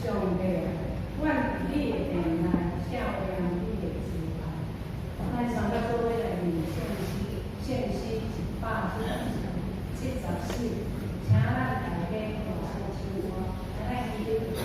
上帝啊，阮佇你的殿內，笑揚你的慈愛。咱三個做伙來念聖詩，聖詩174，請咱大家大聲唱歌，咱祈禱就。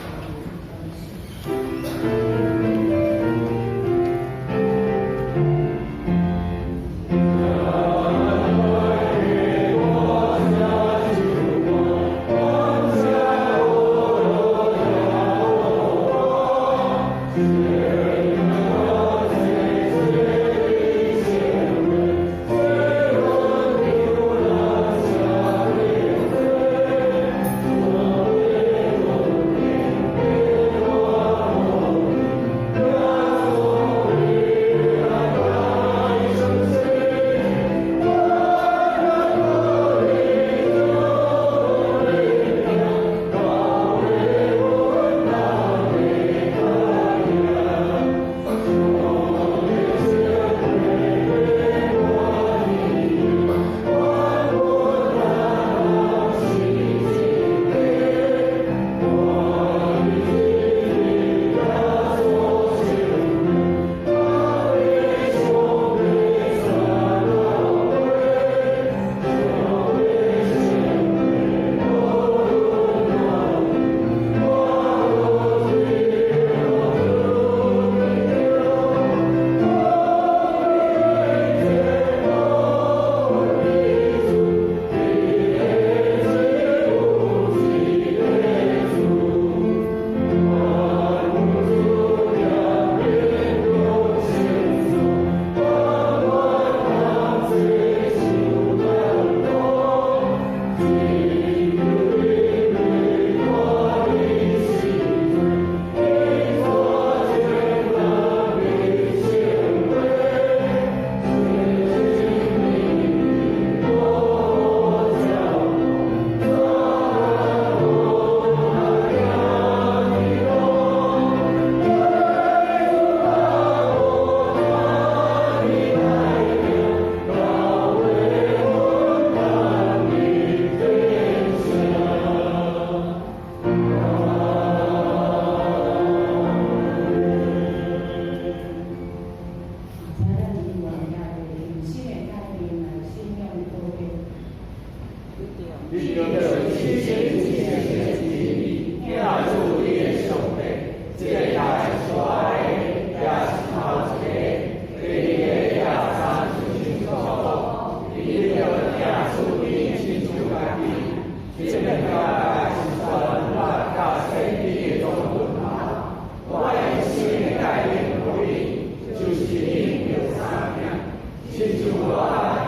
親像我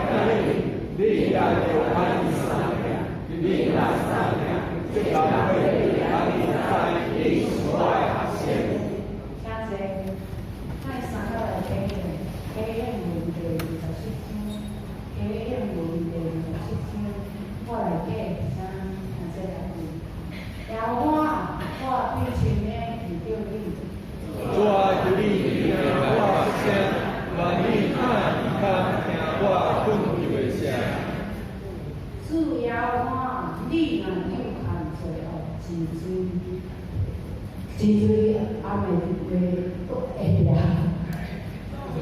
疼你，你也著按和華，你若有犯罪惡，真水，真水暗的話，閣會掠。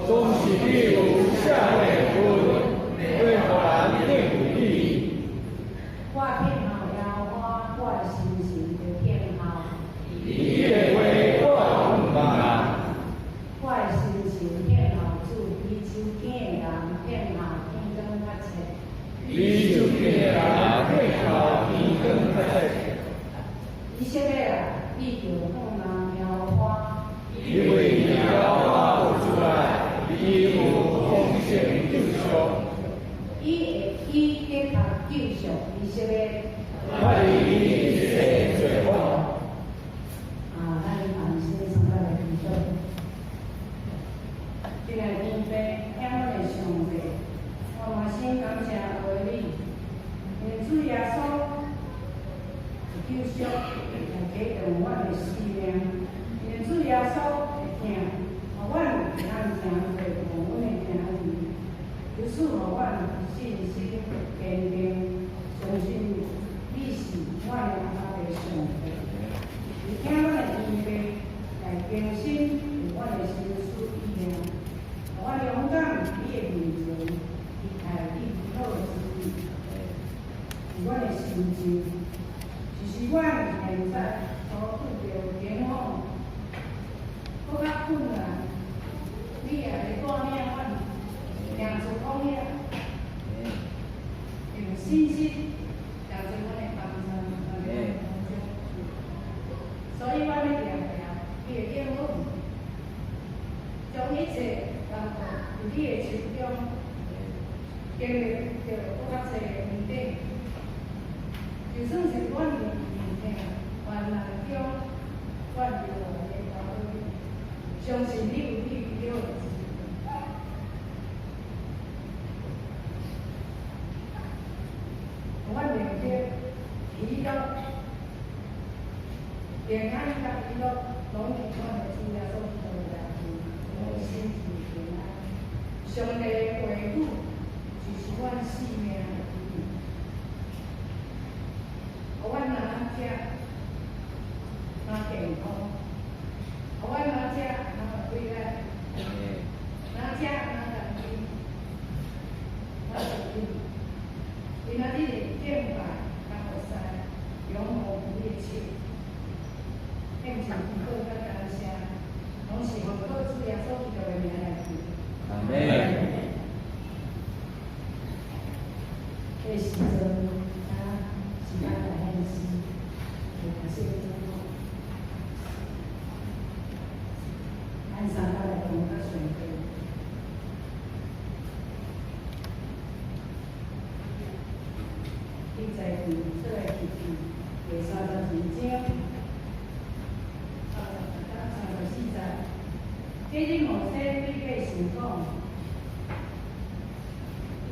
總是你有赦免權，對予人定有利。我聽候耶和華，我的心神就聽候。伊的話我毋慢。我的心神聽候主，比手囝的人聽候天光較切。比手囝的人聽候天光較切。以色列啊，你著仰望耶和華。因為耶和華有慈愛，伊有豐盛救贖。伊會記得他救贖以色列。脫離伊一切罪惡。啊，咱同心三個來祈禱。親愛天父，聽阮的上帝，我嘛先感謝愛你，因為主耶穌的救贖來啟動阮的生命，因為主耶穌的疼，予阮會當行做予阮的兄弟，由此予阮信心堅定，相信你是阮的阿爸上帝。伊聽阮的天父來更新阮的心思意念，予阮勇敢佇你的面前，期待你好旨意，佇阮的心中，就是阮現在所拄著艱苦，閣較困難，你也會帶領阮行出曠野，用信心行做阮的幫助，所以阮欲定定你的應許，將一切交託佇你的手中，經歷著閣較濟的恩典。就算是阮佇痛患難中，阮就會禱告你，相信你有你美好的旨意。阮能得喜樂、平安佮喜樂，攏佇阮的主耶穌基督內面，心情平安。上帝的話語就是阮生命的指引，予阮若食若健康，予阮若食若有規力，若食若甘心，若順利。今仔日的敬拜佮服侍，仰望你的手，獻上祈禱佮感謝，攏是奉靠主耶穌基督的名來求。阿門。這時陣啊，時間來獻詩，來感謝主。咱三個來同甲上帝。記載佇出埃及記第32章32到34節。這日摩西對百姓講：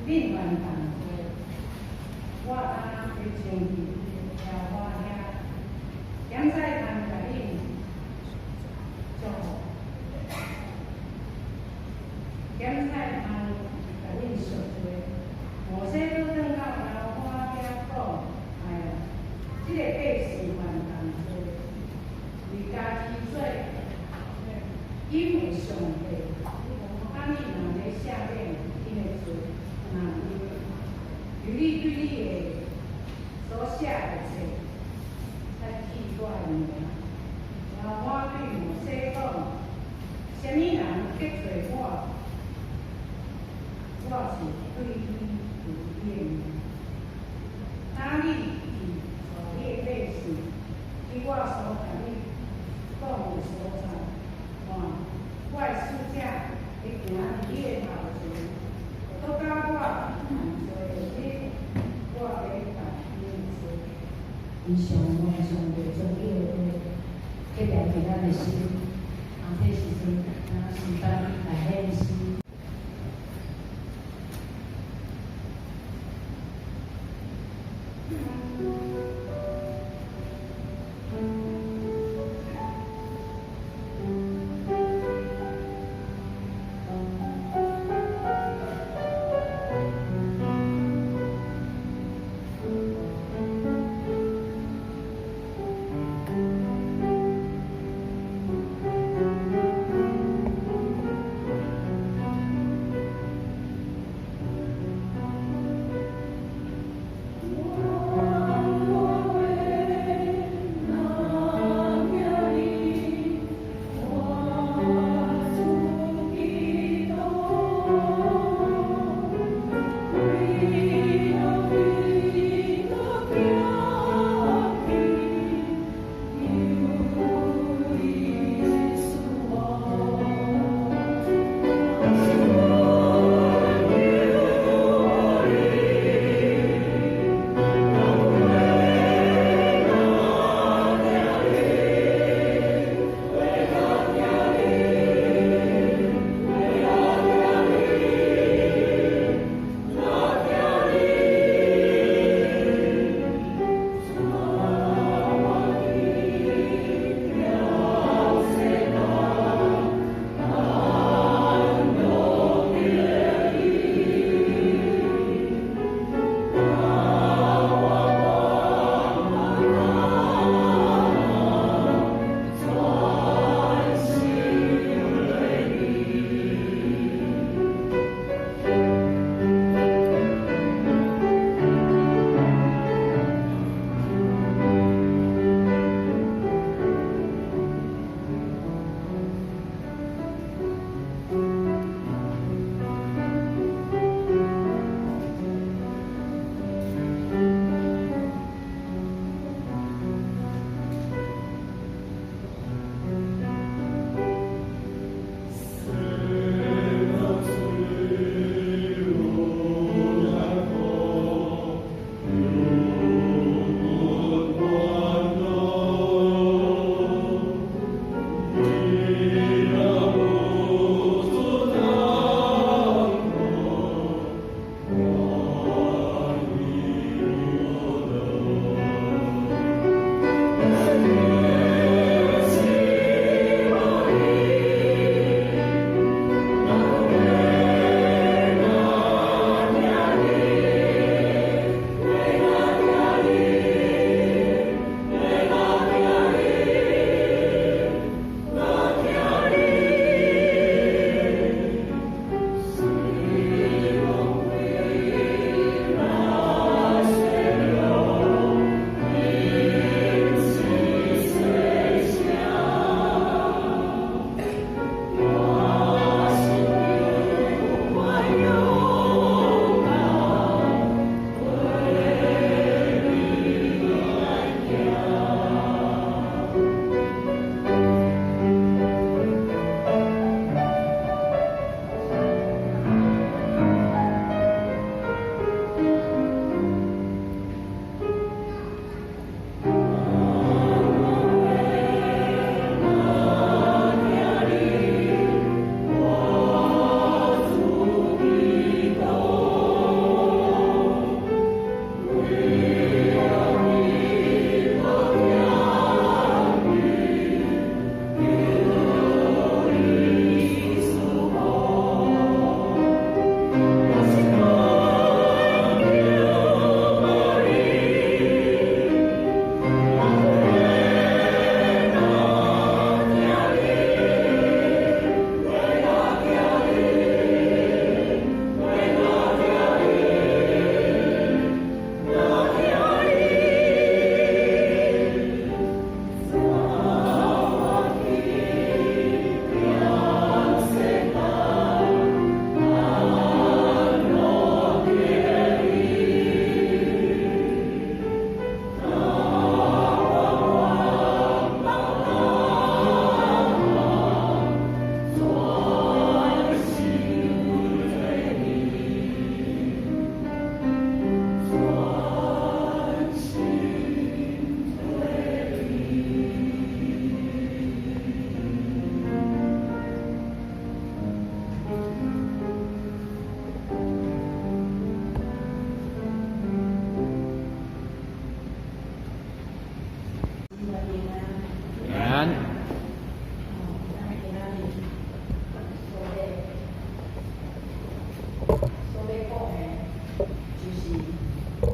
恁犯重罪，我今欲親自去耶和華遐，檢菜通共恁祝福，檢菜通共恁贖罪。摩西閣轉到耶和華遐講：哎呀，這个百姓犯重罪，為家己做隱瞞上帝，啊，你若欲赦免𪜶的罪，若求你對你的所寫的冊，來記我的名。耶和華對摩西講：啥物人得罪我，我就對伊有應。當你去帶你的百姓去我所共你講的所在，看，我的使者會行佇你的頭前，倒到我犯罪的日，我欲共你做。伊上望上帝將伊的話刻掠佇咱的心，啊，這時陣咱時間來獻詩。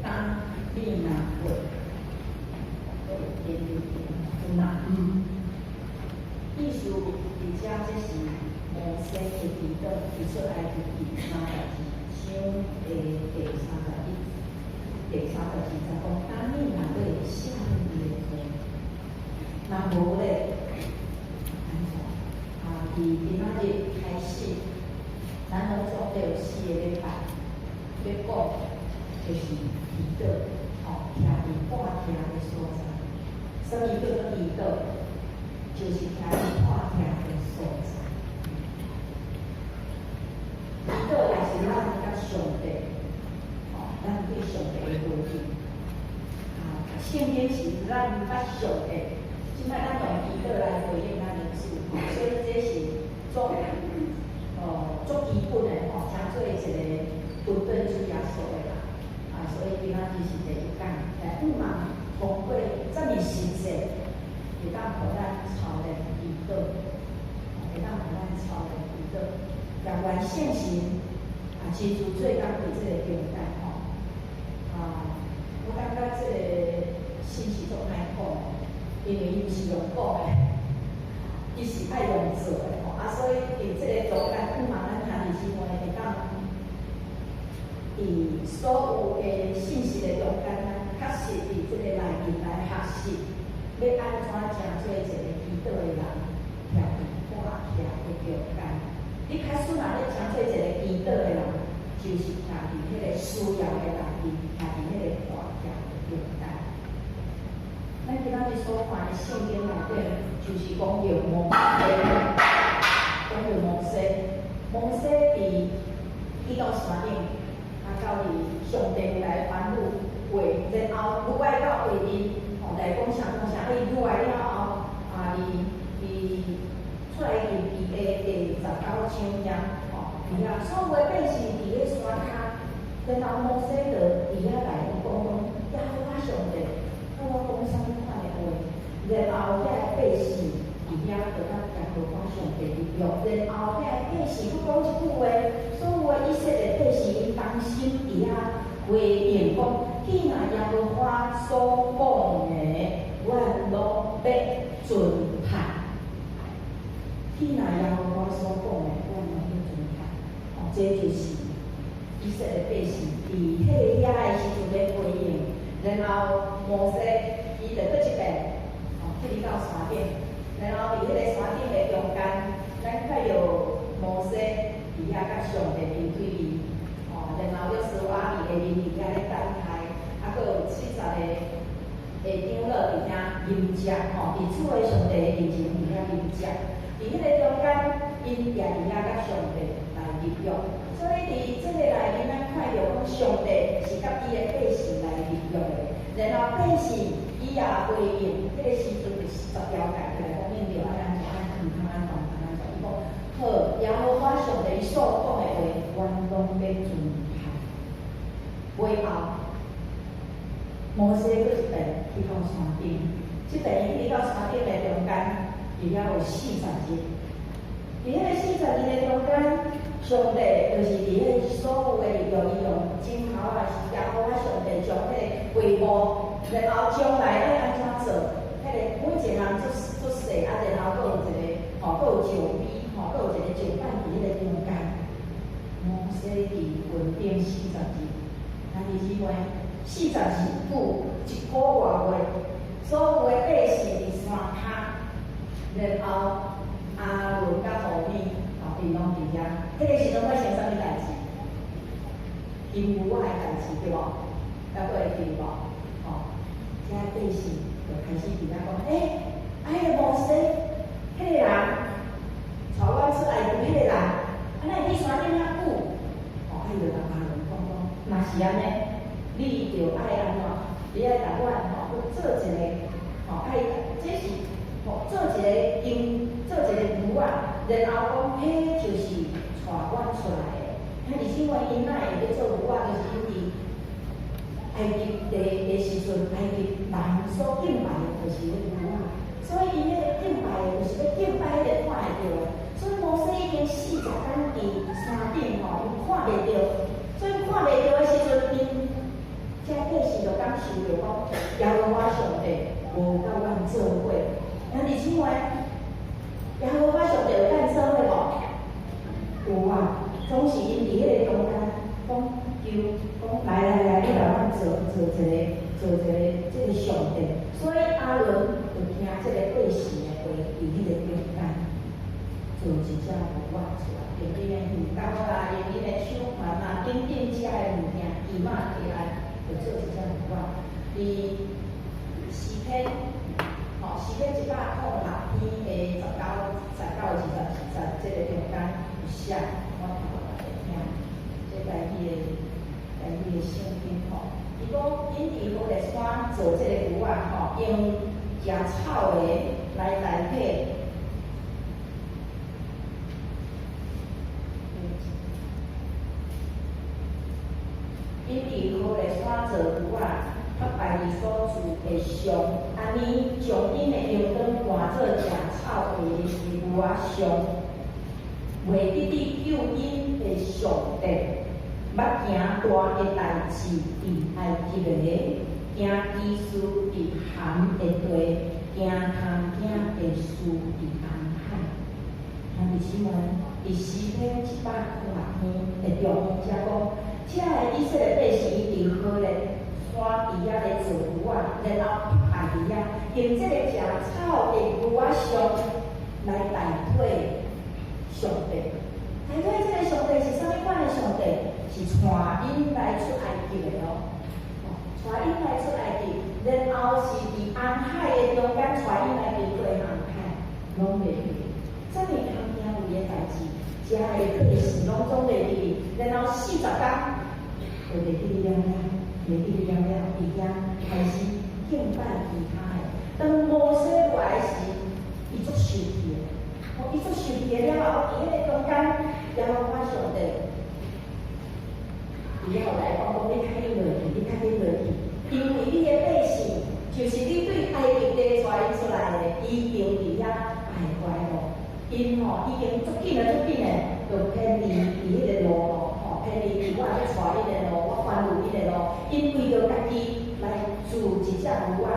當你若過，對對對，若意思佇遮這是摩西的祈禱，佇出埃及記32章的第31、第32節講，當你若欲寫物的話，若無咧，按怎？啊，佇今仔日開始，咱攏總有四個禮拜欲講，就是祈禱，吼，徛佇破疼的所在。啥物叫做祈禱？就是徛佇破疼的所在。祈禱也是咱佮上帝，吼，咱對上帝的回應。啊，聖經是咱佮上帝，這擺咱用祈禱來回應咱的主，所以這是足基本的吼，成做一個跟隨主耶穌的人。啊，所以今仔日是第一講，來向望通過這麼實際，會當予咱操練祈禱，會當予咱操練祈禱。也願聖神啊，親自做工佇這個中間吼。啊，我感覺這個信息足歹講，因為伊毋是用講的，伊是愛用做的吼。啊，所以佇這個中間，向望咱兄弟姊妹會當佇所有的信息的中間，咱確實佇這個內面來學習，欲按怎成做一個祈禱的人，徛佇破疼的中間。你開始若咧成做一個祈禱的人，就是徛佇彼個需要的內面，徛佇彼個破疼的中間。咱今仔日所看的聖經內底，就是講著摩西，講著摩西，摩西佇去到山頂，啊，到佇上帝來吩咐話，然後愈來到下面，吼，來講啥講啥，啊，伊愈來了後，啊，佇出埃及記的第19章遐，吼，佇遐所有的百姓佇咧山跤，然後摩西就佇遐來伊講講，耶和華上帝，佮我講啥物款的話，然後遐個百姓佇遐就佮耶和華上帝立約，然後遐個百姓閣講一句話，所有的以色列百姓因同心佇遐回應講，天若耶和華所講的，阮攏欲遵行。天若耶和華所講的，阮攏欲遵行。哦，這就是以色列百姓佇彼個遐的時陣咧回應，然後摩西伊就閣一遍，哦，去到山頂，然後佇彼個山頂的中間，咱看著摩西佇遐佮上帝面對面，哦，然後約書亞佇下面佇遐咧等待，啊，閣有70個的長老佇遐飲食，吼，佇主的上帝的面前佇遐飲食，佇彼個中間，𪜶徛佇遐佮上帝來立約。所以佇這個內面，咱看著講上帝是佮伊的百姓來立約的，然後百姓伊也回應，彼個時陣就是10條誡起來講，應著愛按怎按毋通按怎，毋通按怎。伊講好，耶和華上帝所講的話，阮攏欲遵行。尾後，摩西閣一遍去到山頂，這遍伊去到山頂的中間，佇遐有四十日。佇彼個四十日的中間，上帝就是佇彼個所有的立約，伊用指頭啊，是耶和華上帝將彼個帷幕，然後將來愛按怎做，彼個每一個人做做勢，啊，然後閣有一個吼，閣有石碑，吼，閣有一個石板佇彼個中間。摩西佇雲頂四十日，兄弟姊妹，四十日久一個外月，所有的百姓佇山跤，然後亞倫佮何爾，吼，𪜶攏佇遐。彼個時陣發生啥物代誌？金牛仔的代誌對無？猶閣會記無？吼，遮百姓就開始佇遐講，欸，啊，彼個摩西，彼個人，帶阮出埃及彼個人，啊，哪會佇山頂遐久？吼，啊，伊就共亞倫講講，若是按呢，你著愛按怎？你愛共阮吼，閣做一個，吼，愛這是吼，做一個金，做一個牛仔，然後講，彼就是帶阮出來的。兄弟姊妹，𪜶哪會欲做牛仔，就是因佇埃及的時陣，埃及人所敬拜的就是彼個牛仔，所以𪜶彼個敬拜的，就是欲敬拜彼個看會著的。所以摩西已經四十工佇山頂吼，𪜶看袂著，所以看袂著的時陣，𪜶 受著講耶和華上帝無佮阮做伙。兄弟姊妹，耶和華上帝有佮𪜶做伙無？有啊，總是𪜶佇彼个中間講求講來來來，你來阮做做一个做一個這個上帝。所以亞倫就聽這個百姓的話，佇彼个中間做一隻牛仔出來，用𪜶的魚鈎啦，用𪜶的手環啊，等等遮的物件，伊嘛起來就做一隻牛仔。佇詩篇，吼，詩篇106篇的19、19、20、20節這个中間有寫，我讀予大家聽。這台語的聖經吼，伊講𪜶佇何烈山做這个牛仔吼，用食草的來代替。𪜶佇何烈山做牛仔，拍敗佇所住的像，按呢將𪜶的榮光換做食草的牛仔像，袂得得救𪜶的上帝，捌行大的代誌佇埃及的，行奇事佇含的地，行通驚的事佇紅海。兄弟姊妹，佇詩篇106篇的中間遮講，遮个以色列百姓伊佇何烈山佇遐咧做牛仔，然後拍敗佇遐，用這个食草的牛仔像來代替上帝。代替這个上帝是啥物款的上帝？是帶𪜶來出埃及的哦，帶𪜶來出埃及，然後是佇紅海的中間帶𪜶來經過紅海，攏袂記。這麼通驚畏的代誌，遮个百姓攏總袂記。然後40工，就袂記了了，袂記了了，佇遐開始敬拜其他的。當摩西落來時，伊足生氣的，哦，伊足生氣的了後，佇彼個中間，耶和華上帝，伊後來講講你較緊落去，你較緊落去，因為你的百姓就是你對埃及地帶𪜶出來的，已經佇遐徘徊咯。𪜶吼已經足緊的足緊的，就偏離佇彼個路咯，吼偏離佇我欲帶𪜶的路，我吩咐𪜶的路，𪜶為著家己來做一隻牛仔，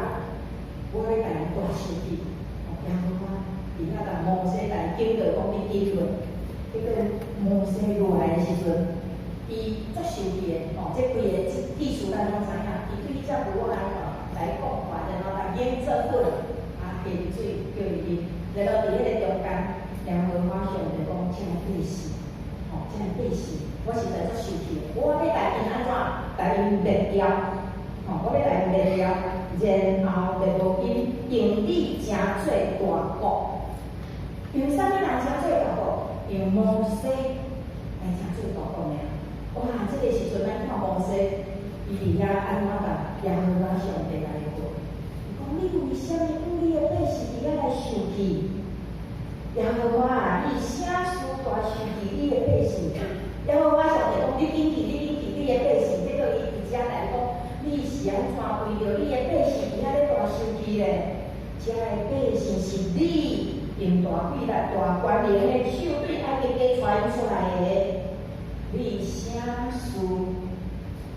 我欲共𪜶大生氣。吼，耶和華佇遐共摩西來警告講你緊落，結果摩西落來的時陣，伊足生氣的，吼，這規个意思咱攏知影，伊對彼隻牛仔吼來講話，然後共研做粉，啊，下水叫伊啉，然後佇彼个中間，耶和華上帝講：這个百姓，吼，這个百姓，我實在足生氣的，我欲共𪜶按怎？共𪜶滅掉，吼，我欲共𪜶滅掉，然後就無𪜶用你成做大國。用啥物人成做大國？用摩西來成做大國爾。哇！這個時陣咱看摩西，伊佇遐按怎共耶和華上帝來講？伊講你為啥物叫你的百姓佇遐來受氣？耶和華啊，你啥事大受氣你的百姓？耶和華上帝講你緊去，你緊去，你的百姓。結果伊佇遮來講，你是按怎為著你的百姓佇遐咧大受氣咧？遮的百姓是你用大威力、大權能的手對埃及地帶𪜶出來的。你啥事？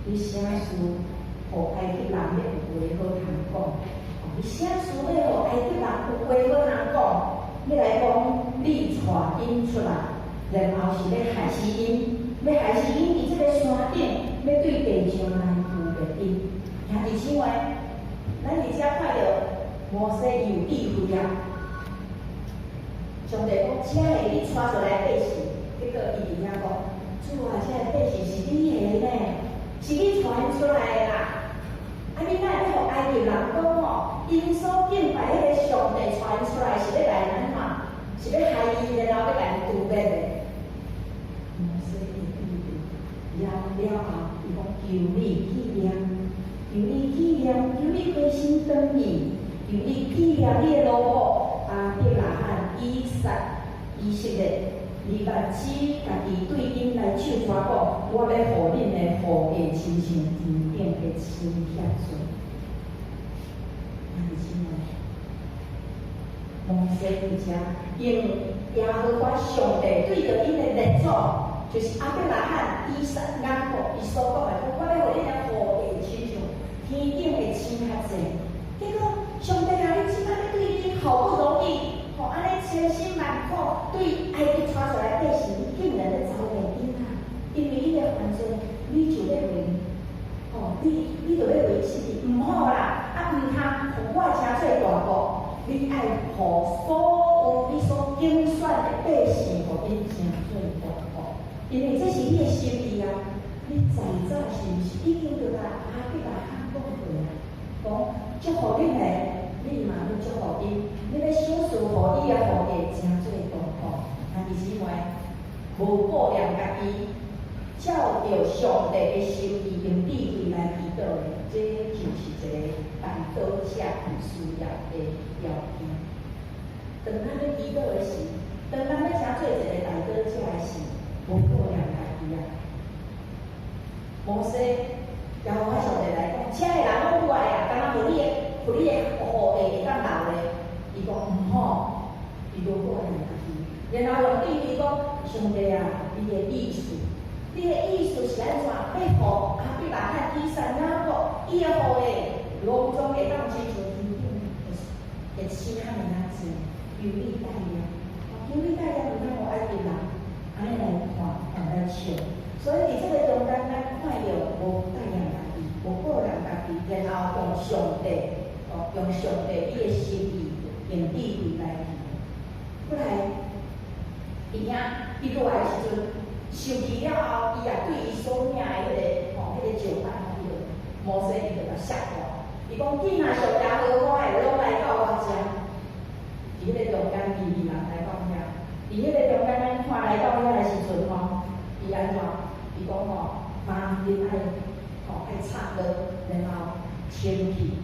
你啥事？予埃及人欲有話好通講？你啥事欲予埃及人有話好通講？欲來講，你帶𪜶出來，然後是欲害死𪜶，欲害死𪜶佇這個山頂，欲對地上來除滅𪜶。兄弟姊妹，咱佇遮看著摩西伊有智慧啊！上帝講，遮的你帶出來百姓，結果伊佇遐講，主啊，這个百姓是你的呢，是你帶𪜶出來的啦。啊，你哪會欲予埃及人講吼？𪜶所敬拜彼个上帝帶𪜶出來是欲來按怎？是欲害伊，然後欲共𪜶除滅的。摩西的智慧了了後，伊講求你紀念，求你紀念，求你回心轉意，求你紀念你的奴僕亞伯拉罕、以撒、以色列。你捌指家己對𪜶來咒詛講，我欲予恁的後裔親像天頂的星遐濟。兄弟姊妹，摩西佇遮用耶和華上帝對著𪜶的列祖，就是亞伯拉罕、以撒、雅各，伊所講的，講我欲予恁的後裔親像天頂的星你著欲維持伊，毋好啦，啊，毋通予我成做大國，你愛予所有你所揀選的百姓，予𪜶成做大國，因為這是你的心意啊！你在早是毋是已經著共亞伯拉罕講過啊？講祝福恁的，你嘛欲祝福𪜶，你欲賞賜予伊的後裔成做大國。兄弟姊妹，無顧念家己，照著上帝的心意，用智慧來祈禱的，這就是一個代禱者需要的條件。當咱欲祈禱的時，當咱欲成做一個代禱者的時，無顧念家己啊。摩西，耶和華上帝來講，遮的人攏無愛啊，敢若予你的，予你的後裔會當留咧。伊講毋好，伊無顧念家己，然後用智慧講，上帝啊，你的意思，你的意思是按怎？欲予亞伯拉罕、以撒、雅各，伊的後裔，攏總會當親像天頂的星遐爾仔濟，求你帶領，求你帶領，毋通予埃及人按呢來看，來笑。所以佇這个中間，咱看著無帶領家己，無顧念家己，然後用上帝，哦，用上帝伊的心意，用智慧來祈。過來，伊遐伊過來的時陣，受氣了後，伊也對伊所領的彼个，吼，彼个石板，伊就摩西伊就共摔破。伊講：囝若屬耶和華的，攏來到我遮。佇彼个中間，利未人來到遐，佇彼個中間，咱看來到遐的時陣吼，伊按怎？伊講吼，媽，恁愛吼愛插落，然後清氣，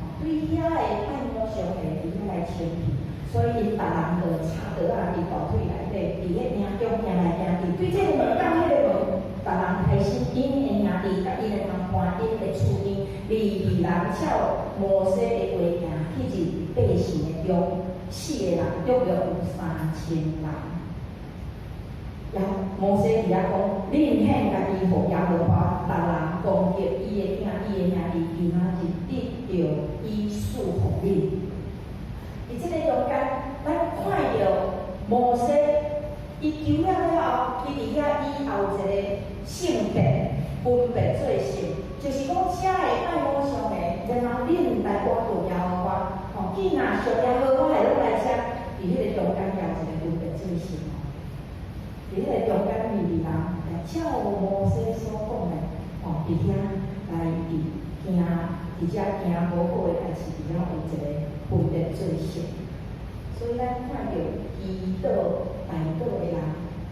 吼，對遐的拜偶像的佇遐來清氣，所以𪜶逐人就插桌仔佇大腿內底，佇彼營中行來行去，對這个門到彼個門，逐人開始𪜶的兄弟共𪜶的同伴，𪜶的厝邊，利未人照摩西的話行，彼日百姓的中，死的人約約有3000人。然後摩西佇遐講：恁獻家己予耶和華，逐人攻擊伊的囝、伊的兄弟，今仔日得著伊賜予恁。佇這個中間，咱看著摩西，伊求了了後，伊佇遐伊也有一個聖別分別做聖，就是講遮的拜偶像的，然後恁來倚靠耶和華，吼，囝若屬耶和華的攏來遮，佇彼個中間也有一個分別做聖。佇彼個中間，利未人來照摩西所講的，吼，佇遐來佇行，佇遮行無好的代誌，佇遐有一個分別做聖。所以咱看著祈禱代禱的人，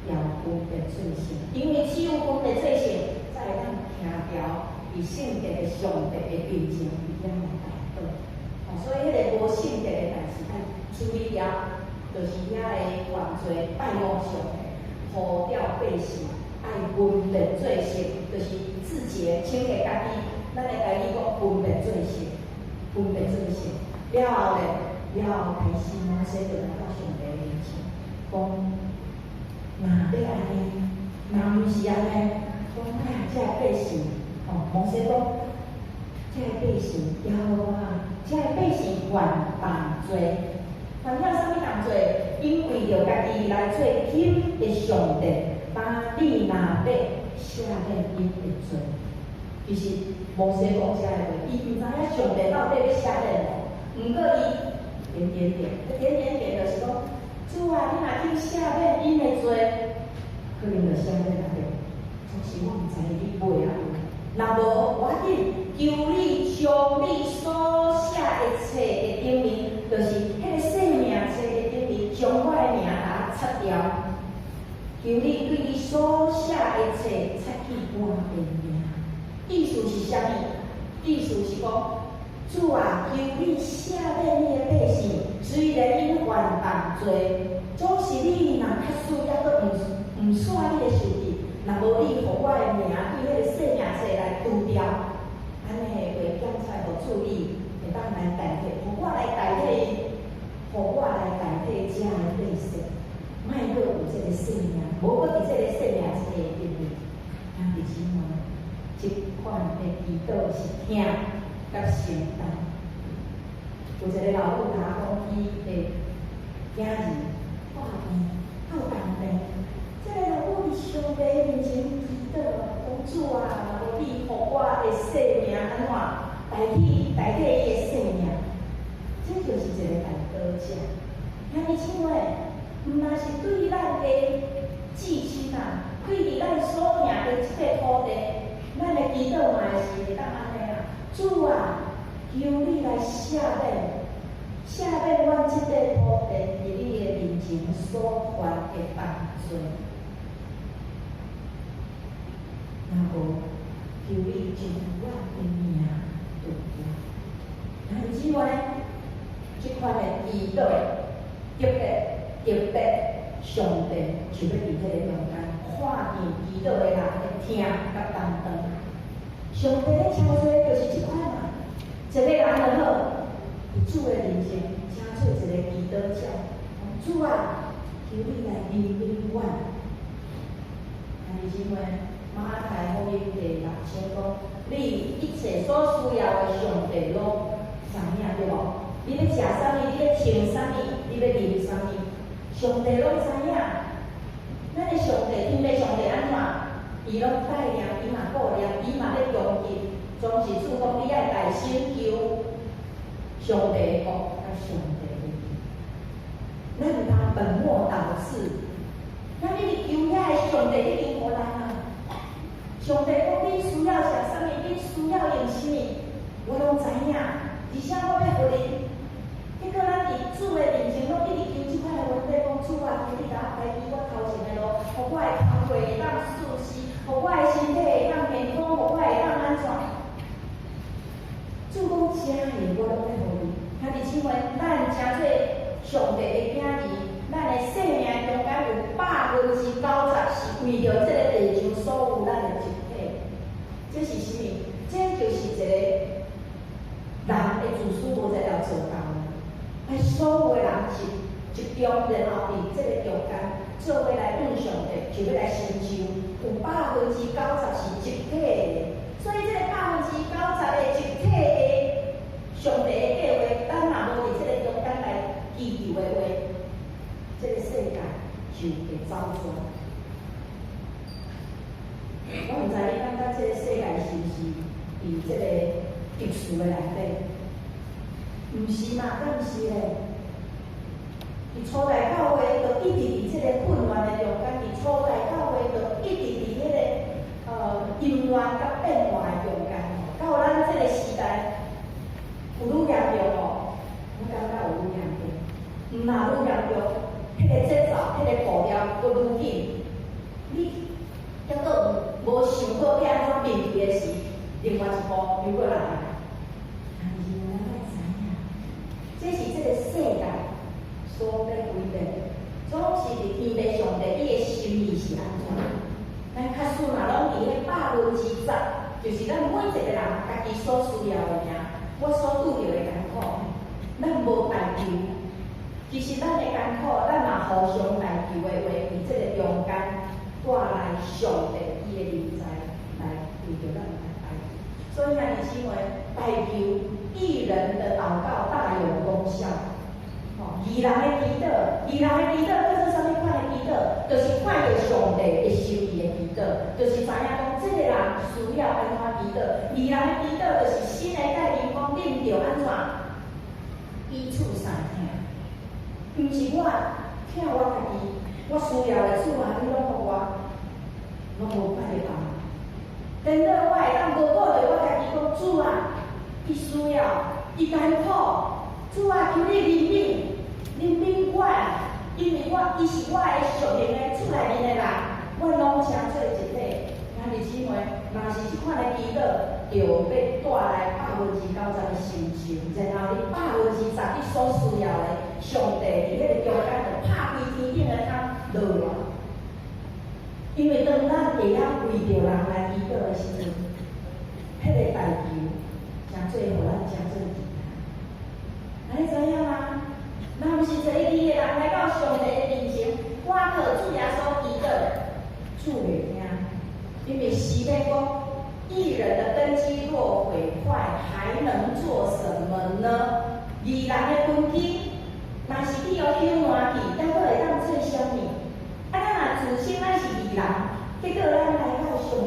也有分別做聖，因為只有分別做聖，才會當徛牢佇聖潔的上帝的面前，佇遐來代禱。吼，所以彼個無聖潔的代誌愛處理掉，就是遐个犯罪拜偶像的。呼召百姓愛分別做聖，就是自潔清潔家己。咱的台語講分別做聖，分別做聖。了後咧，了後開始摩西就來到上帝面前，講：若欲按呢，若毋是按呢，講啊，這百姓，吼，摩西講，這百姓，耶和華，這百姓犯重罪，犯了啥物重罪？𪜶為著家己來做金的上帝，把你若欲赦免𪜶的罪。其實摩西講這个話，伊毋知影上帝到底欲赦免無。毋過伊點點點，點點點就是講，主啊，你若肯赦免𪜶的罪，可能就赦免啊對。總是我毋知你袂啊。若無，無要緊，求你將你所寫的冊的頂面，就是彼个生命冊的頂面，將我的名共擦掉。求你對你所寫的冊擦去我的名。意思是啥物？意思是講，主啊，求你赦免你的百姓，雖然𪜶犯重罪，總是你若確實猶閣毋煞你的受氣，若無你予我的名對彼个生命冊來除掉，按呢的話檢出來，予主你會當來代替，予我來代替伊，予我來代替遮的百姓，莫閣有這个生命，無閣佇這个生命冊的頂面。兄弟姊妹，這款的祈禱是疼佮承擔。有一个老母共我講，伊的囝兒破病，到重病，這个老母佇上帝面前祈禱，禱，講主啊，若無你予我的性命按怎代替伊的性命，這就是一個代禱者。兄弟姊妹，毋但是對咱的至親啊，對佇咱所行的這塊土地，咱的祈禱嘛是會當按呢啊。主啊，求你來赦免，赦免阮這塊土地佇你的面前所犯的重罪。若無，求你將阮的名除掉。兄弟姊妹，這款的祈禱，特別特別，上帝就欲佇彼個中間看見祈禱的人的疼佮擔當。上帝咧敲做就是這款啊，一個人就好，佇主的面前，成做一個祈禱者。主啊，求你來憐憫阮。兄弟姊妹，馬太福音第六章講，你一切所需要的，上帝攏知影對無？你欲食啥物？你欲穿啥物？你欲啉啥物？上帝攏知影。咱的上帝，天父上帝按怎？伊攏帶領，伊嘛顧念，伊嘛咧供給。總是主講，你愛大心求上帝的國佮上帝的義。咱毋通本末倒置。咱一直求遐个上帝已經予咱啊。上帝講恁需要食啥物，恁需要用啥物，我攏知影。而且我欲予恁。結果咱佇主的面前，攏一直求這款的問題，講主啊，求你共我開開我頭前的路，予我的工課會當順遂，予我的身體會當健康，予我會當按怎？主講這个我攏欲予你。兄弟姊妹，咱成做上帝的囝兒，咱的生命中間有90%是為著這個地球所有咱的集體。這是啥物？這就是一個人的自私無才調做到的。愛所有的人集集中，然後佇這個中間做伙來向上帝，就欲來成就有90%是集體的。所以這個90%的集體的上帝的計劃，咱若無佇這個中間來祈求的話，這個世界就會走轉。我毋知你感覺這個世界是毋是佇這個秩序的內底？毋是嘛？敢毋是咧？佇初代教會，就一直佇這個混亂的中間；佇初代教會，就一直佇彼個淫亂佮變化的中間。到咱這個時代，有愈嚴重無？我感覺有愈嚴重。毋若愈嚴重，彼個節奏、彼個步調閣愈緊。你猶閣無想好欲按怎面對的時，另外一步又閣來啊！但是咱愛知影，這是這個世界所欲改變，總是佇天父上帝伊的心意是按怎？咱假使若攏佇彼10%，就是咱每一個人家己所需要的爾，我所拄著的艱苦，咱無代求。其實咱的艱苦，咱嘛互相代求的話，佇這個中間帶來上帝伊的臨在，來為著咱來代求。所以兄弟姊妹，代求義人的禱告大有功效。吼，義人的祈禱，義人的祈禱叫做啥物款的祈禱？就是看著上帝會收伊的祈禱，就是知影講這個人需要按怎祈禱。義人的祈禱就是新的誡命講恁著按怎彼此相疼，毋是我疼我家己，我需要的主啊，你攏予我，攏無看著別人。顛倒我會當無顧著我家己講主啊，伊需要，伊艱苦，主啊，求你憐憫，憐憫我，因為我伊是我的屬靈的厝內面的人，阮攏成做一體。兄弟姊妹，若是這款的祈禱，就欲帶來90%的成就，然後你10%你所需要的，上帝佇彼個中間就拍開天頂的窗落來。因為當咱會曉為著人來祈禱的時陣，彼個代求誠做予咱誠做簡單。你知影嗎？若毋是一個義的人來到上帝的面前，倚靠主耶穌祈禱，主袂聽。因為詩篇講，義人的根基若毀壞，還能做什麼呢？義人的根基，若是去予朽爛去，猶閣會當做啥物？啊，咱若自稱咱是義人，結果咱來到上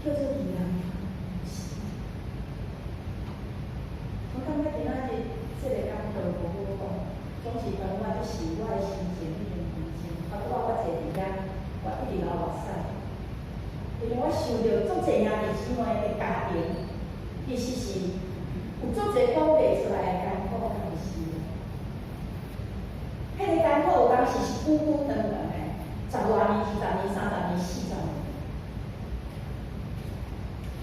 叫做義人。是。我感覺今仔日這个講道無好講，總是當我這是我的心情已經平靜，啊，我坐佇遐，我一直流目屎，因為我想著足濟兄弟姊妹的家庭，其實是有足濟講袂出來的艱苦，敢毋是？彼個艱苦有當時是久久長長的，十外年、20年、30年、40年。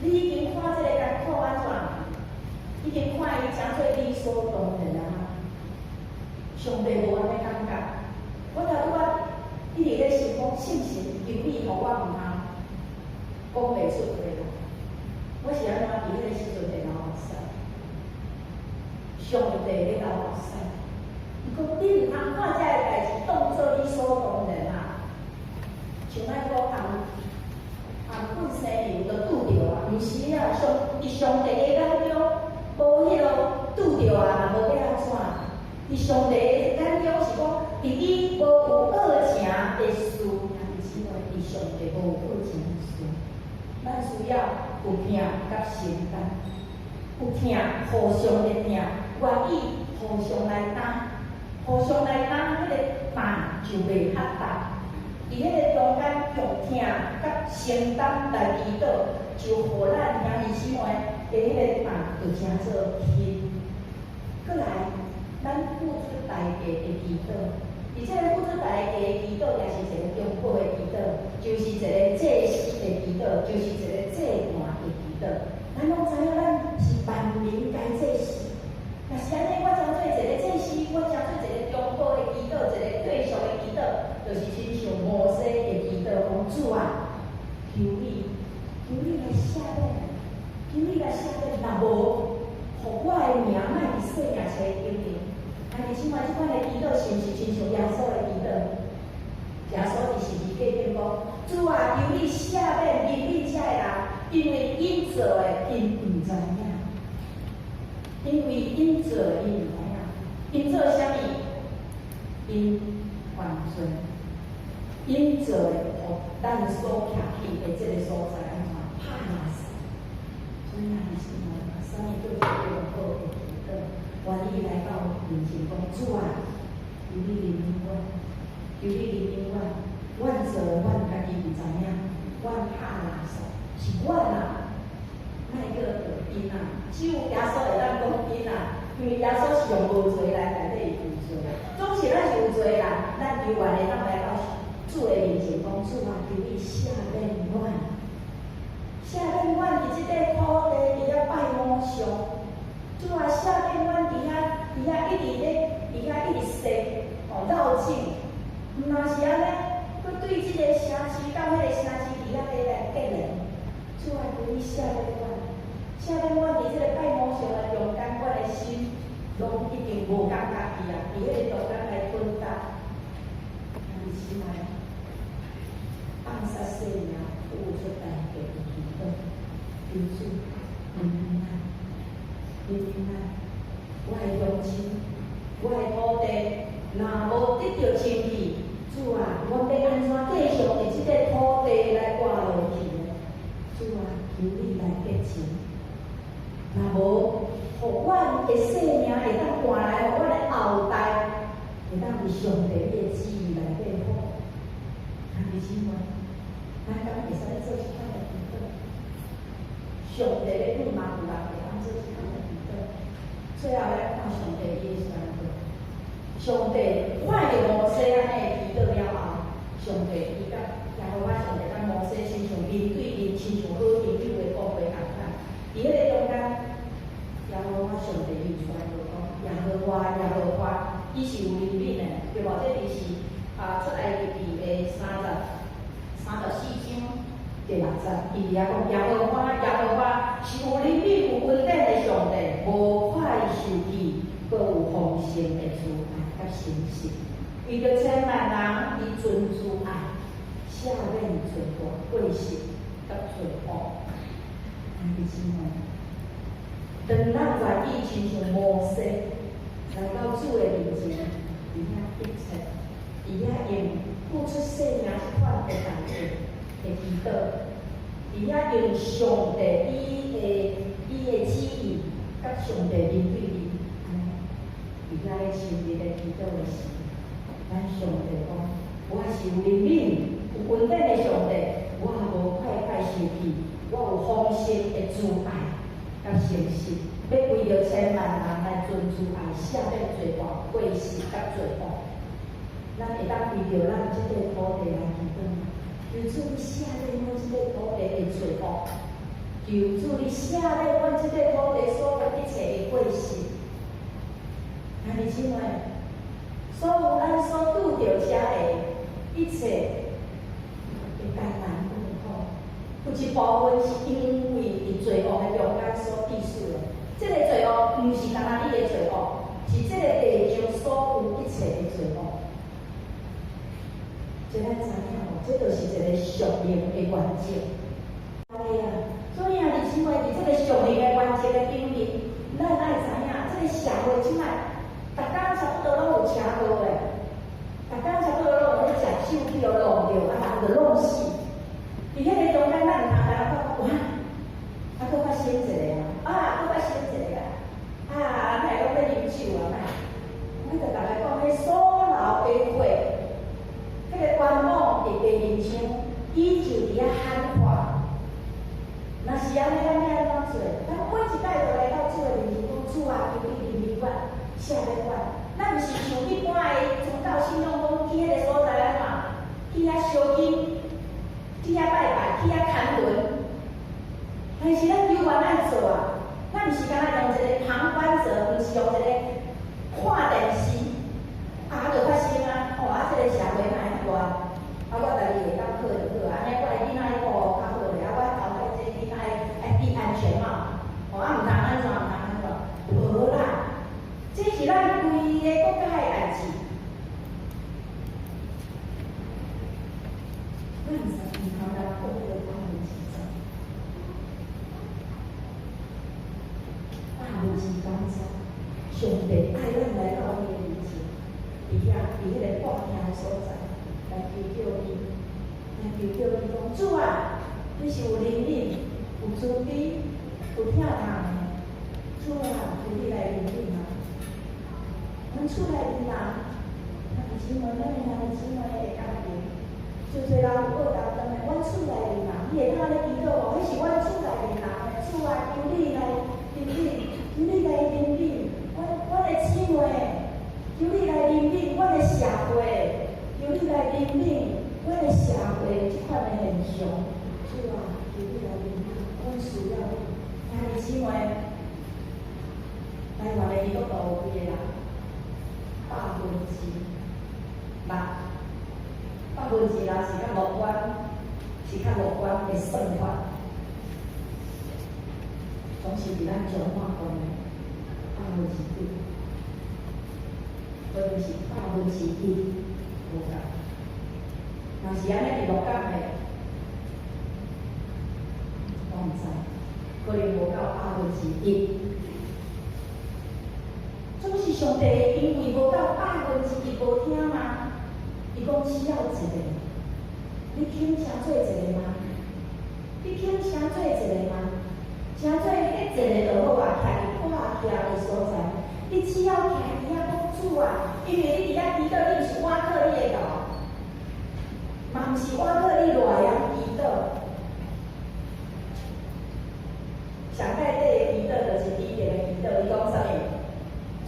你已經看這个艱苦按怎？已經看伊誠做理所當然啊！上帝無按呢感覺，我頭拄仔一直咧想講，聖神求你予我毋通講袂出話來。我是按怎佇彼個時陣會流目屎？上帝咧流目屎，伊講你毋通看這个代誌當做理所當然啊！像咱講紅紅棍生油就拄著啊，毋是啊！佇上帝的眼中，無彼個拄著啊，嘛無欲按怎？佇上帝的眼中是講，佇你無有惡成的事，兄弟姊妹，佇上帝無有惡成的事，咱需要有疼佮承擔，有疼互相的疼，願意互相來擔，互相來擔，彼個擔就袂較重。佇彼個中間用疼佮承擔來祈禱，就予咱兄弟姊妹的彼個擔就成做輕。閣來，咱付出代價的祈禱，佇這个付出代價的祈禱，也是一个中保的祈禱，就是一個祭司的祈禱，就是一個祭壇的祈禱。咱攏知影，咱是萬民皆祭司。若是按呢，我成做一个祭司，我成做一个中保的祈禱，一個繼續的祈禱，就是親像摩西的祈禱，講主啊，求你，求你來赦免，求你來赦免，若無，予我的名莫佇生命冊頂面。兄弟姊妹，這款的祈禱是毋是親像耶穌的祈禱？耶穌佇十字架頂講：主啊，求你赦免憐憫這个人，因為𪜶做的𪜶毋知影。因為𪜶做的𪜶毋知影，𪜶做啥物？𪜶犯罪，𪜶做的，予咱所徛起的這个所在按怎拍垃圾？所以兄弟姊妹，啥物叫做中保的祈禱？願意來到面前講，主啊，求你憐憫阮，求你憐憫阮，阮做阮家己毋知影，阮拍垃圾是阮啊，莫叫做𪜶啊，只有耶穌會當講𪜶啊，因為耶穌是用無罪來代替伊有罪。總是咱是有罪的人，咱猶原會當來到主的面前講，主啊，求你赦免阮，赦免阮佇這塊土地佇遐拜偶像。主啊，赦免阮佇遐一直咧，佇遐一直踅，哦繞境，毋若是按呢，閣對這个城市到彼個城市佇遐咧來結連。主啊，求你赦免阮，赦免阮佇這个拜偶像的中間，阮的心攏已經無感覺去啊，佇彼個中間來吞擔。兄弟姊妹，放下生命，付出代價的祈禱，求主憐憫咱，憐憫咱。我的鄉親，我的土地，若無得著清氣，主啊，阮欲按怎繼續佇這個土地來活落去呢？主啊，求你來潔淨。若無，予阮的生命會當換來，予阮的後代會當佇上帝你的旨意內底好。兄弟姊妹，咱敢會使做這款的祈禱？上帝咧盼望有人會當做這款的祈禱。最後咱看上帝伊的宣告。上帝看著摩西按呢祈禱了後，上帝伊佮耶和華上帝佮摩西親像面對面，親像好朋友的講話仝款。佇彼個中間，耶和華上帝伊有宣告講：耶和華，耶和華，伊是有憐憫的，對無？這就是啊出埃及記的34章第六節，伊佇遐講：耶和華，耶和華是有憐憫、有恩典的上帝，無快受氣，閣有豐盛的慈愛佮誠實，為著千萬人，伊存慈愛，赦免罪過、過失佮罪惡。兄弟姊妹，當咱願意親像摩西來到主的面前，佇遐一切，佇遐用付出生命這款的代價的祈禱，伫遐用上帝伊的旨意，佮上帝面對面，按呢，佇遐咧親密咧祈禱的時，咱上帝講，我是有憐憫、有恩典的上帝，我無快快生氣，我有豐盛的慈愛佮誠實，欲為著千萬人來存慈愛，赦免罪過、過失佮罪惡。咱會當為著咱這塊土地來祈禱嗎？求主你赦免阮這塊土地的罪惡，求主你赦免阮這塊土地所有一切的過失。兄弟姊妹，所有咱所拄著遮的一切的艱難困苦，有一部分是因為佇罪惡的中間所致使的。這个罪惡毋是干焦你的罪惡，是這個地上所有一切的罪惡。這咱知影無？這就是一個屬靈的原則。對啊，所以兄弟姊妹，佇這個屬靈的原則的頂面，咱愛知影，這個社會這擺，逐工差不多攏有車禍的，逐工差不多攏有咧食酒去予弄著，啊人就弄死。佇彼個中間，咱毋通干焦講哇，啊，閣發生一个啊，啊，閣發生一个啊，啊，哪會攏欲啉酒啊？哪？我就逐家講，彼所流的血，彼个冤枉的白面槍，伊就佇遐喊話。若是按呢，咱欲按怎做？咱每一擺都來到主的面前講，主啊，求你憐憫我，赦免我。咱毋是像一般的宗教信仰講，去彼個所在按怎？去遐燒金，去遐拜拜，去遐牽輪。但是咱猶原愛做啊！咱毋是干焦用一个旁觀者，毋是用一個看電視，啊，就發生啊！哦，啊，這个社會哪會遐亂？啊，我家己會當好就好，按呢我的囡仔愛顧較好咧，啊，我後擺這个囡仔愛戴安全帽，哦，啊，毋通按怎，毋通按怎，無啦！這是咱規个國家的代誌。咱毋是毋通來講彼個10%，90%，上帝愛咱來到伊的面前，佇遐，佇彼個破疼的所在，來求叫伊，來求叫伊講，主啊，你是有憐憫、有慈悲、有疼痛的，主啊，求你來憐憫我。阮厝內的人，兄弟姊妹，咱的兄弟姊妹的家庭，真濟人有惡習慣的。阮厝內的人，你會當按呢祈禱無？彼是阮厝內的人，主啊，求你來憐憫，求你來憐憫阮的姊妹，求你來憐憫阮的社會，求你來憐憫阮的社會這款的現象。主啊，求你來憐憫，阮需要你。兄弟姊妹，台灣的基督徒有幾个人？6%，6%是較樂觀，是較樂觀的算法，總是佇咱彰化縣的9%，可能是1%無仝。若是按呢佇鹿港的，我毋知，可能無夠1%。總是上帝因為無夠1%無聽嗎？伊講只要一个，你肯成做一个嗎？你肯成做一个嗎？成做彼一个就好啊，徛佇破徛的所在，你只要徛佇遐講主啊，因為你佇遐祈禱，你毋是倚靠你的頭，嘛毋是倚靠你偌會曉祈禱。上蓋底的祈禱就是彼得的祈禱，伊講啥物？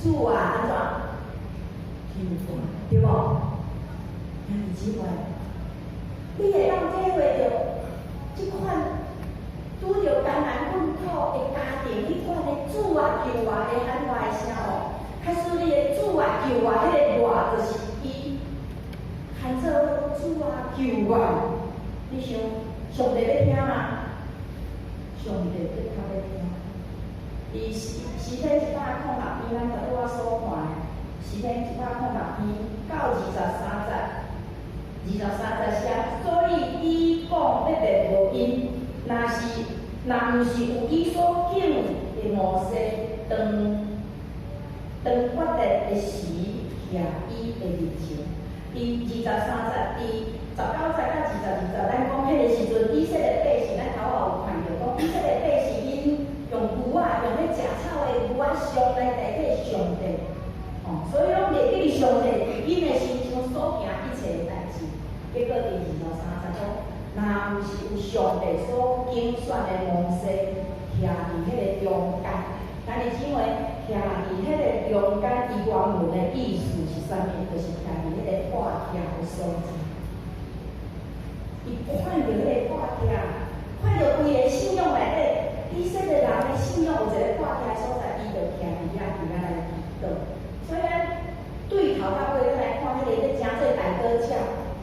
主啊，按怎？救我，對無？兄弟姊妹，你會當體會著這款拄著艱難困苦的家庭，彼款的主啊救我的喊話的聲無？假使你的主啊救我，彼个我就是伊，喊做主啊救我，你想上帝欲聽嗎？上帝的確欲聽。佇詩篇106篇，咱拄仔所看的，詩篇106篇到23節，23節寫，所以伊講欲滅無因，若毋是有伊所揀的摩西，當當決定的時，徛伊的面前。佇23節，佇19節到22節，咱講彼个時陣，以色列百姓，咱頭仔毋是有上帝所揀選的摩西徛佇彼个中間。兄弟姊妹，徛佇彼个中間，伊原文的意思是啥物？就是徛佇彼个破拆的所在。伊看著彼个破拆，看著規个信仰內底，以色列人的信仰有一个破拆的所在，伊就徛佇遐，佇遐來祈禱。所以咱對頭到尾，咱來看彼個欲成做代禱者，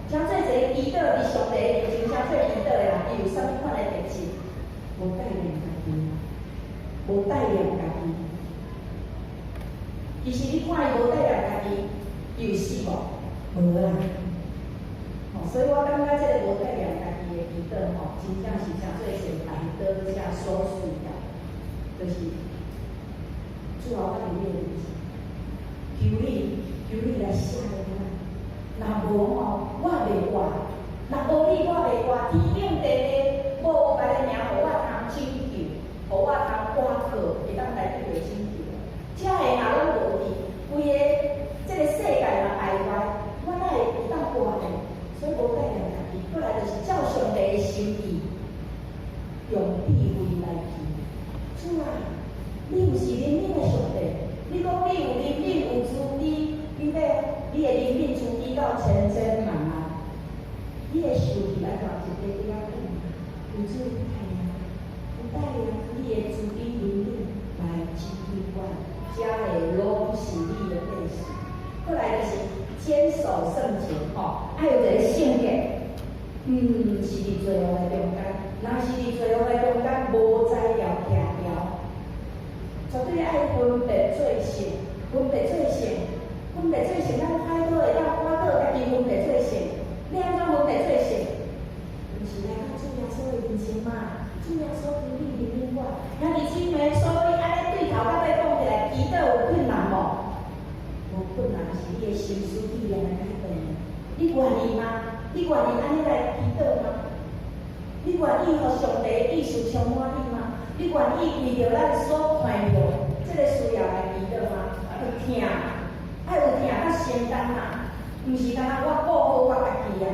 成做一个祈禱佇上帝面前，成做祈禱的人，伊有啥物款的特質？無帶念家己，無帶念家己。其實你看伊無帶念家己，伊有死無？無啦。吼，所以我感覺這个無帶念家己的祈禱吼，真正是成做一个代禱者所需要，就是主啊，我佇你的面前，求你，求你來赦免我。若無吼，我袂活；若無你，我袂活。天頂地下，無有別个名，予我通拯救，予我通倚靠，會當來得著拯救。這个若攏無佇，規个這个世界若敗壞，我哪會會當活呢？所以無帶念家己，過來就是照上帝的心意，用智慧來祈。主啊，你毋是憐憫的上帝，你講你有憐憫有慈悲，你欲你的憐憫慈悲到千千萬萬，你的受氣按怎一塊塊仔轉？有主有帶領，有帶領你的慈悲憐憫來拯救我，這个攏是你的百姓。過來就是堅守聖潔，吼，愛有一个聖潔，毋是佇罪惡的中間，若是佇罪惡的中間，無才調徛牢，絕對愛分別做聖，分別做聖，分別做聖，咱歹倒會當倚倒家己分別做聖，你按怎分別做聖？毋是來到主耶穌的面前嘛？主耶穌求你憐憫我，兄弟姊妹，所以按呢對頭到尾講起來，祈禱有困難無？無困難，是你的心思意念的改變。你願意嗎？你願意按呢來祈禱嗎？你願意予上帝的意思充滿你嗎？你願意為著咱所看著這个需要來祈禱嗎？有疼，愛有疼佮承擔嘛？毋是干焦我顧好我家己啊。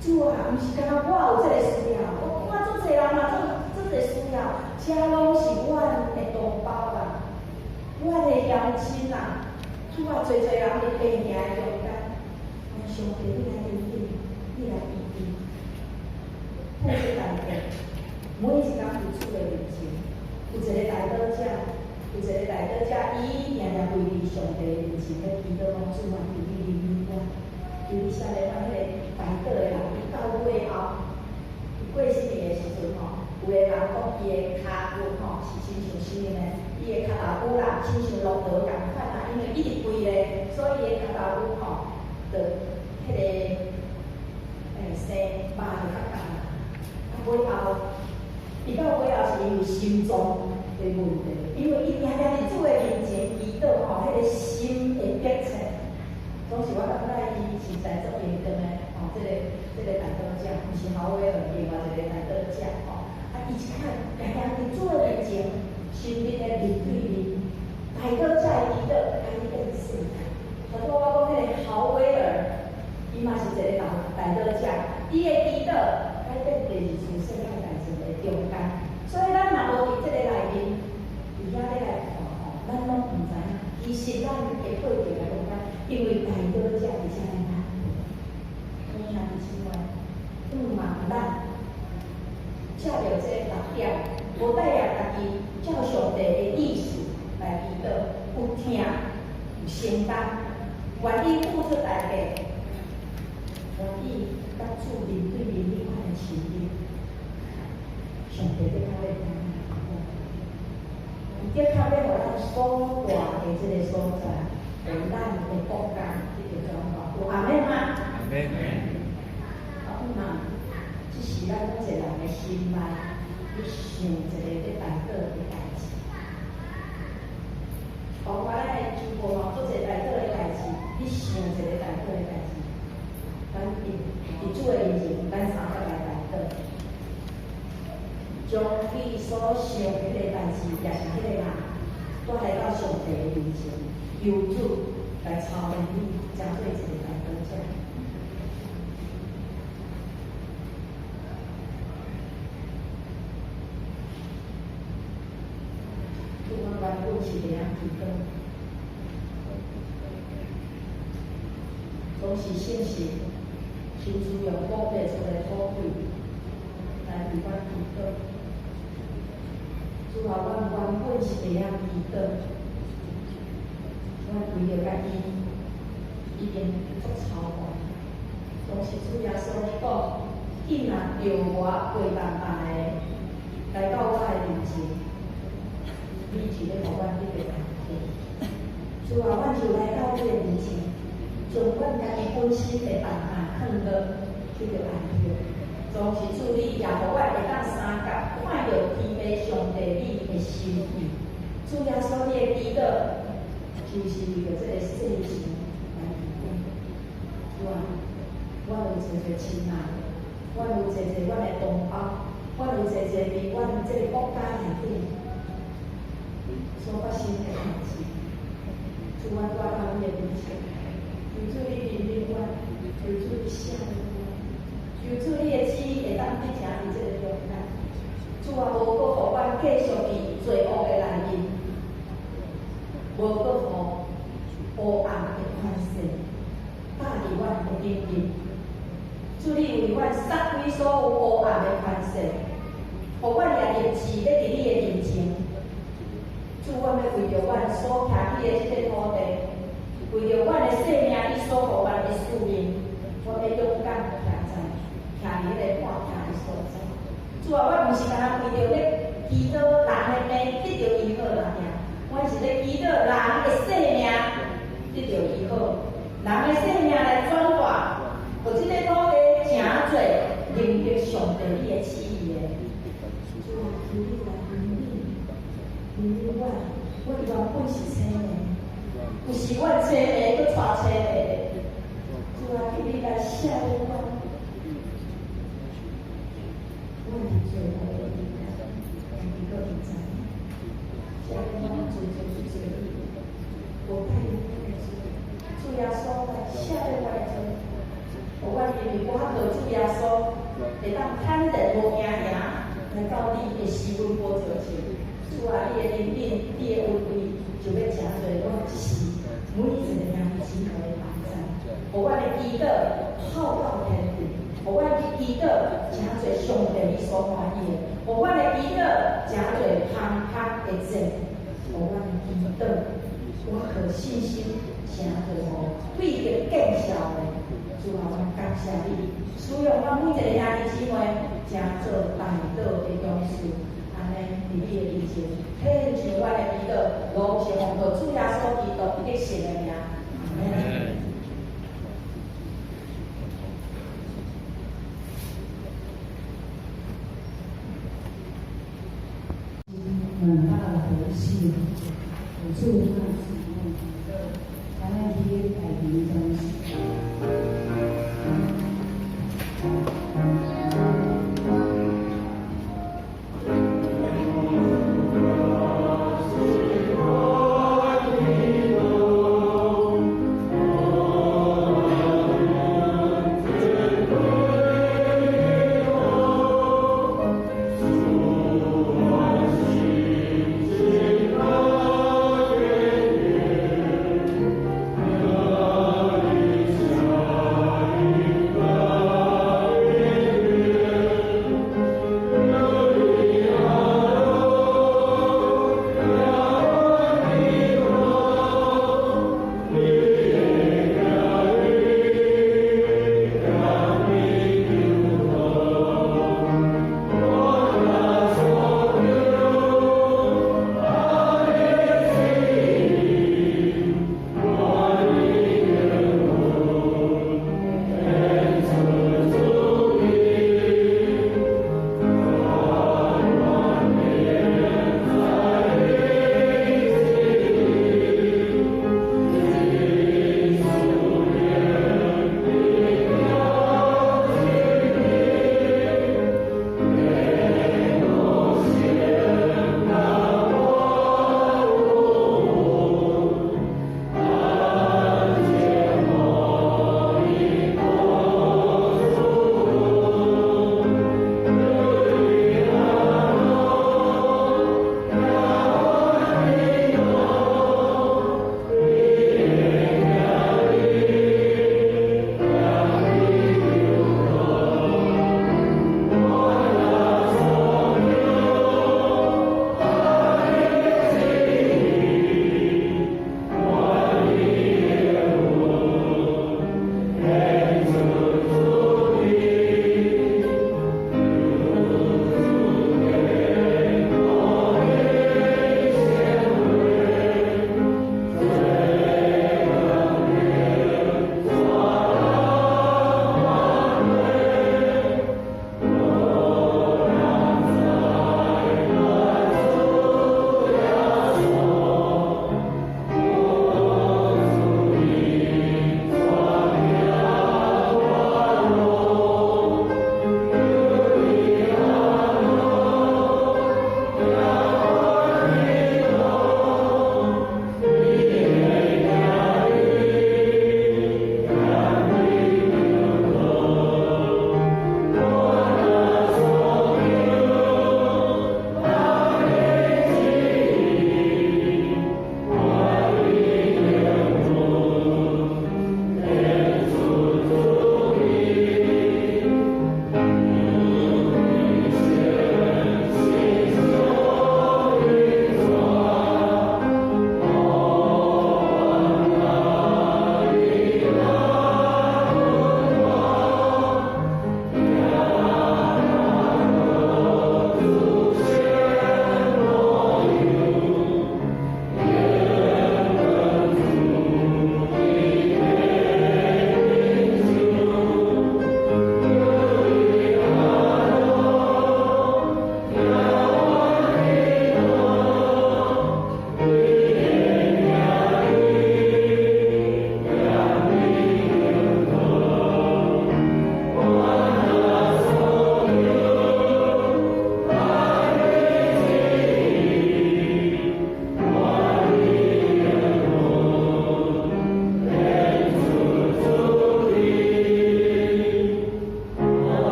主啊，毋是干焦我有這个需要，我看足濟人嘛，足足濟需要，這攏是阮的同胞啊，阮的鄉親啊。主啊，濟濟人佇病疼的中間，願上帝你來憐憫，你來醫治，付出代價。每一工佇主的面前，有一个代禱者，有一个代禱者，伊定定跪佇上帝的面前咧祈禱講：主啊，求你憐憫我，求你赦免我。彼个代禱的人，伊到尾後，伊過身去的時陣吼，有个人講伊的跤骨吼是親像啥物呢？伊的跤頭骨啦，親像駱駝仝款啊，因為一直跪咧，所以伊的跤頭骨吼，就彼个生肉就較重啊。啊，尾後，伊到尾後是因為心臟的問題，因為伊定定佇主的面前祈禱吼，彼個心會迫切。總是我感覺伊實在足勇敢的吼，這個代禱者，毋是郝威爾，另外一個代禱者吼。啊，伊一看，定定佇主的面前，親密的面對面，代禱者的祈禱改變世界。頭拄我講彼个郝威爾，伊嘛是一個代禱者，伊的祈禱改變第二次世界大戰的中間。所以咱若無佇這個內面，佇遐咧來看吼，咱攏毋知影。其實咱會過著來中間，因為代禱者佇遮來咱，兄弟姊妹，向望咱，照著這六點，無帶掠家己，照上帝的意思來祈禱，有疼，有承擔，願意付出代價，願意佮主面對面彼款的親密，上帝的較欲咱伊的確欲予咱所蹛的這个所在，予咱的國家得著轉化。有阿們嗎？阿們。啊，有嘛？這是咱每一個人的心內，咧想一個咧代禱的代誌。包括咱的主播吼，做一个代禱的代誌，你想一個代禱的代誌，咱佇主的面前，咱三個來代禱，將你所想彼个代誌，也是彼個人，帶來到上帝的面前，求主來操練你，成做一個代禱者。原本是袂曉祈禱，總是聖神親自用講袂出的苦氣來為阮祈禱。主啊，阮原本是袂曉祈禱，阮為著家己已經足操煩。當時主耶穌你講，你若著我陪伴別的來到我的面前，你就欲予阮得著安息。主啊，阮就來到你的面前，將阮家己本身的重擔放落，得著安息。總是主你也予阮會當相佮看著天父上帝你的心意。主耶穌你的祈禱，就是為著這个世上來祈禱。主啊，阮有濟濟親人，阮有濟濟阮的同胞，阮有濟濟佇阮這个國家內底所發生的代誌。主，阮帶到你的面前，求主你憐憫阮，求主你赦免阮，求主你的旨意會當得成佇這个中間。主啊，無閣予阮繼續佇罪惡的內面，無閣予黑暗的權勢霸佇阮的頂面。主，你為阮殺開所有黑暗的權勢，予阮掠入志欲佇你的面前。主，阮欲為著阮所徛起的這個土地，為著阮的生命，你所予阮的使命，我欲勇敢徛佇彼個破徛的所在。主啊，阮毋是干焦為著欲祈禱人的病得著醫好爾爾，阮是咧祈禱人的生命得著醫好，人的生命來轉化，予這個土地誠濟認得上帝你的旨意的。主啊，求你來憐憫，憐憫阮，阮原本是青的，有時阮青的，閣帶青的。主啊，求你來赦免阮，阮佇罪惡的裡面，家己閣毋知影，赦免阮罪罪罪罪，無介意阮的罪，主耶穌來赦免阮的罪，予阮因為我靠主耶穌，會當坦然無驚驚來到你的施恩寶座前。主啊，你的憐憫，你的恩惠，就欲誠濟阮一世每一个兄弟姊妹的幫助，予阮的祈禱透到天頂，予阮去祈禱誠濟上帝你所歡喜的，予阮的祈禱誠濟香香的祭，予阮的祈禱，我靠信心誠濟予對著見效的。主啊，阮感謝你，使用阮每一个兄弟姊妹，成做代禱的勇士。按呢，佇你的面前，獻上阮的祈禱，攏是奉靠主耶穌基督得勝的名。阿們。問到何時？主那是用咱去大平中心。 Amen.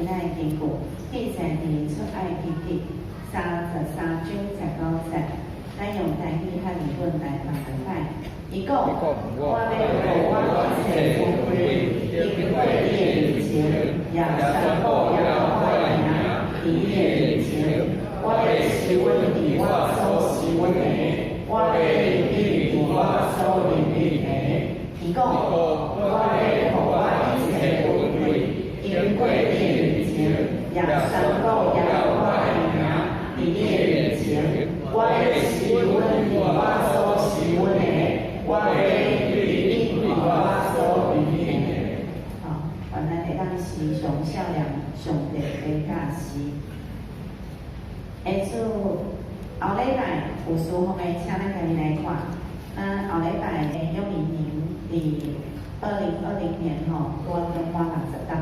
今仔的经句，记载佇出埃及記33章19節。咱用台語和日本來放兩擺。伊講：我欲予我一切尊貴，經過你的面前，也宣布耶和華的名佇你的面前。我欲施恩佇我所施恩的，我欲憐憫佇我所憐憫的。伊講：我欲予我一切尊貴，經過你的面前，也宣布耶和華的名佇你的面前。我欲施恩佇我所施恩的，我欲憐憫我所憐憫的。好，願咱會當時常笑臉上帝的教示。下主後禮拜有事奉的，請咱家己來看。咱後禮拜的約明年佇2020年吼，拄中滿60冬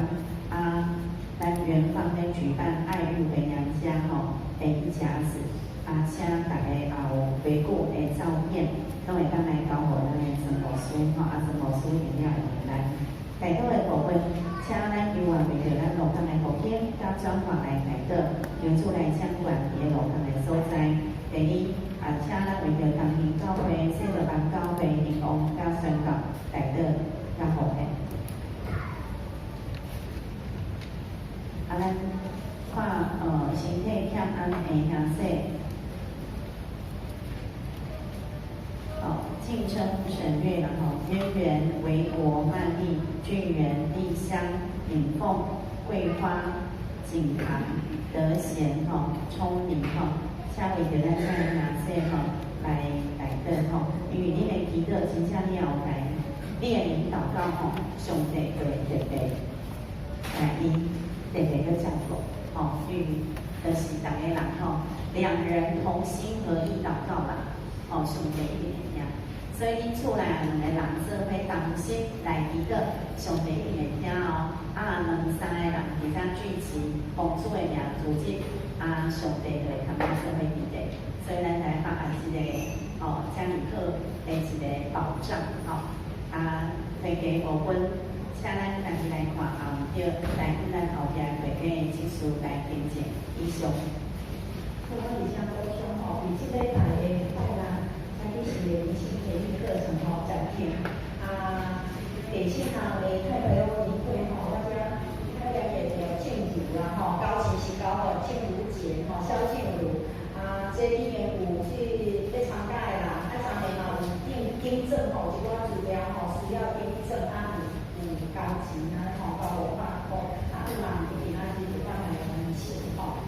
啊，咱元芳咧舉辦愛玉回娘家吼的一甲子啊，請大家也有回顧的照片，攏會當來交予咱的陳牧師吼，啊，陳牧師一定會咱代禱的部分，請咱猶原為著咱路港的復興佮轉化來代禱，求主來掌管佇个路港的所在。第二，啊，請咱為著東興教會、西樂班教會興旺佮宣告代禱佮奉獻。啊，咱看身體欠安的兄弟，哦，敬稱不省略了吼，淵源、維國、曼麗、俊元、麗香、敏鳳、桂花、景堂、德賢吼，聰明吼，請為著咱這个兄弟吼來代禱吼，因為恁的祈禱真正你也有來列名禱告吼，上帝就會特別來因特別去照顧吼，因為就是逐个人吼，兩人同心合意禱告啦，吼，上帝一定會聽。所以恁厝內兩個人做伙同心來祈禱，上帝一定會聽哦。啊，兩三個人佇遮聚集，奉主的名組織，啊，上帝就會共咱做伙佇咧。所以咱來把握這個哦，遮爾好的一個保障吼。啊，會計部分，請咱家己來看，也毋對，來阮咱後壁會計的執事來跟進。以上。我而且補充吼，佇這禮拜的拜六，咱去是靈性培育課程吼，暫停。啊，電信啊，的太平洋年會吼，我遮較了解著靜茹啦吼，9月29號靜茹節吼，蕭靜茹啊，這裡面有去欲參加的人，啊，當然嘛有訂正吼，一寡資料吼需要訂正啊，有交錢啊吼，交500箍，啊，有人伫今仔日就當來完成吼。